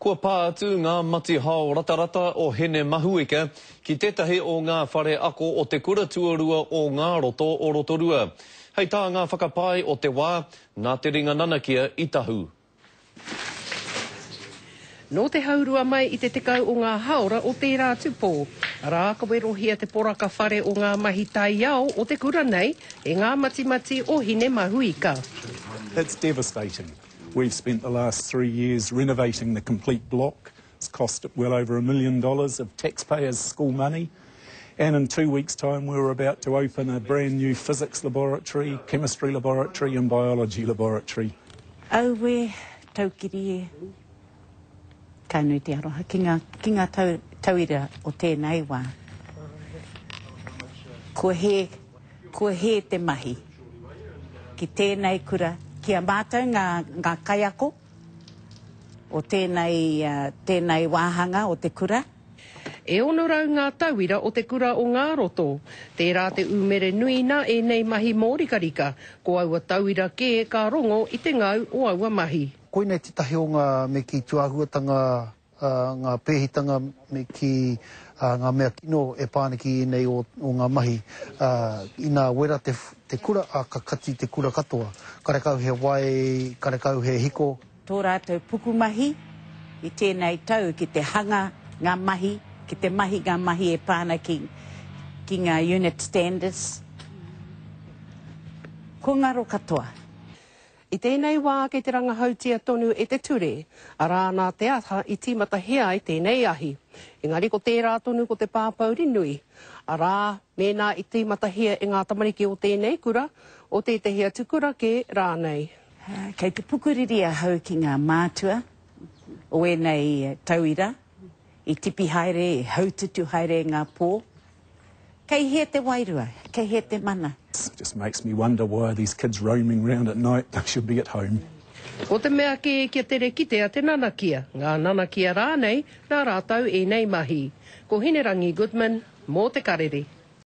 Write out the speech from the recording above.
Kua pā atu ngā mati hao ratarata o Hene Mahuika ki tētahi o ngā whare ako o te kura tuarua o Ngā Roto o Rotorua. Hei tā ngā whakapae o te wā, nā te ringa nanakia i tahu. Nō te haurua mai i te 10 o ngā haora o tērā atu pō, arā, ka werohia te poraka whare o ngā mahi taiao o te kura nei e ngā matimati o Hine Mahuika. It's devastating. We've spent the last three years renovating the complete block. It's cost well over a million dollars of taxpayers' school money. And in two weeks' time, we were about to open a brand new physics laboratory, chemistry laboratory, and biology laboratory. Aue, taukiri e. Ka nui te aroha ki ngā, ki ngā tau, tauira o tēnei wā. Kua hē, kua hē te mahi ki tēnei kura, ki a mātou ngā, ngā kaiako o tēnei, tēnei wāhanga o te kura. E 600 ngā tauira o te kura o Ngā Roto. Tērā te umere nui nā ēnei mahi mōrikarika, ko aua tauira kē ka rongo i te ngau o aua mahi. Koinei tētahi o ngā me kī tūāhuatanga, ngā pēhitanga me kī ngā mea kino e pā ana ki ēnei o ngā mahi. Inā wera te kura, ā, ka kati te kura katoa. Karekau he wai, karekau he hiko. Tō rātou pukumahi i tēnei tau ki te hanga ngā mahi, ki te mahi ngā mahi e pā ana ki, ki ngā unit standards. Kua ngaro katoa. I tēnei wā kei te rangahautia tonu e te ture, arā nā te aha i tīmatahia ai tēnei ahi. Engari ko tērā tonu ko te pāpouri nui, arā, mēnā i tīmatahia e ngā tamariki o tēnei kura, o tētehi atu kura kē rānei. Kei te pukuriri ahau ki ngā mātua o ēnei tauira i tipi haere, i haututu haere i ngā pō. Kei hea te wairua? Kei hea te mana? It just makes me wonder why are these kids roaming round at night, they should be at home. Ko te mea kē kia tere kitea te nanakia, ngā nanakia rānei nā rātou ēnei mahi. Ko Hinerangi Goodman mō Te Karere.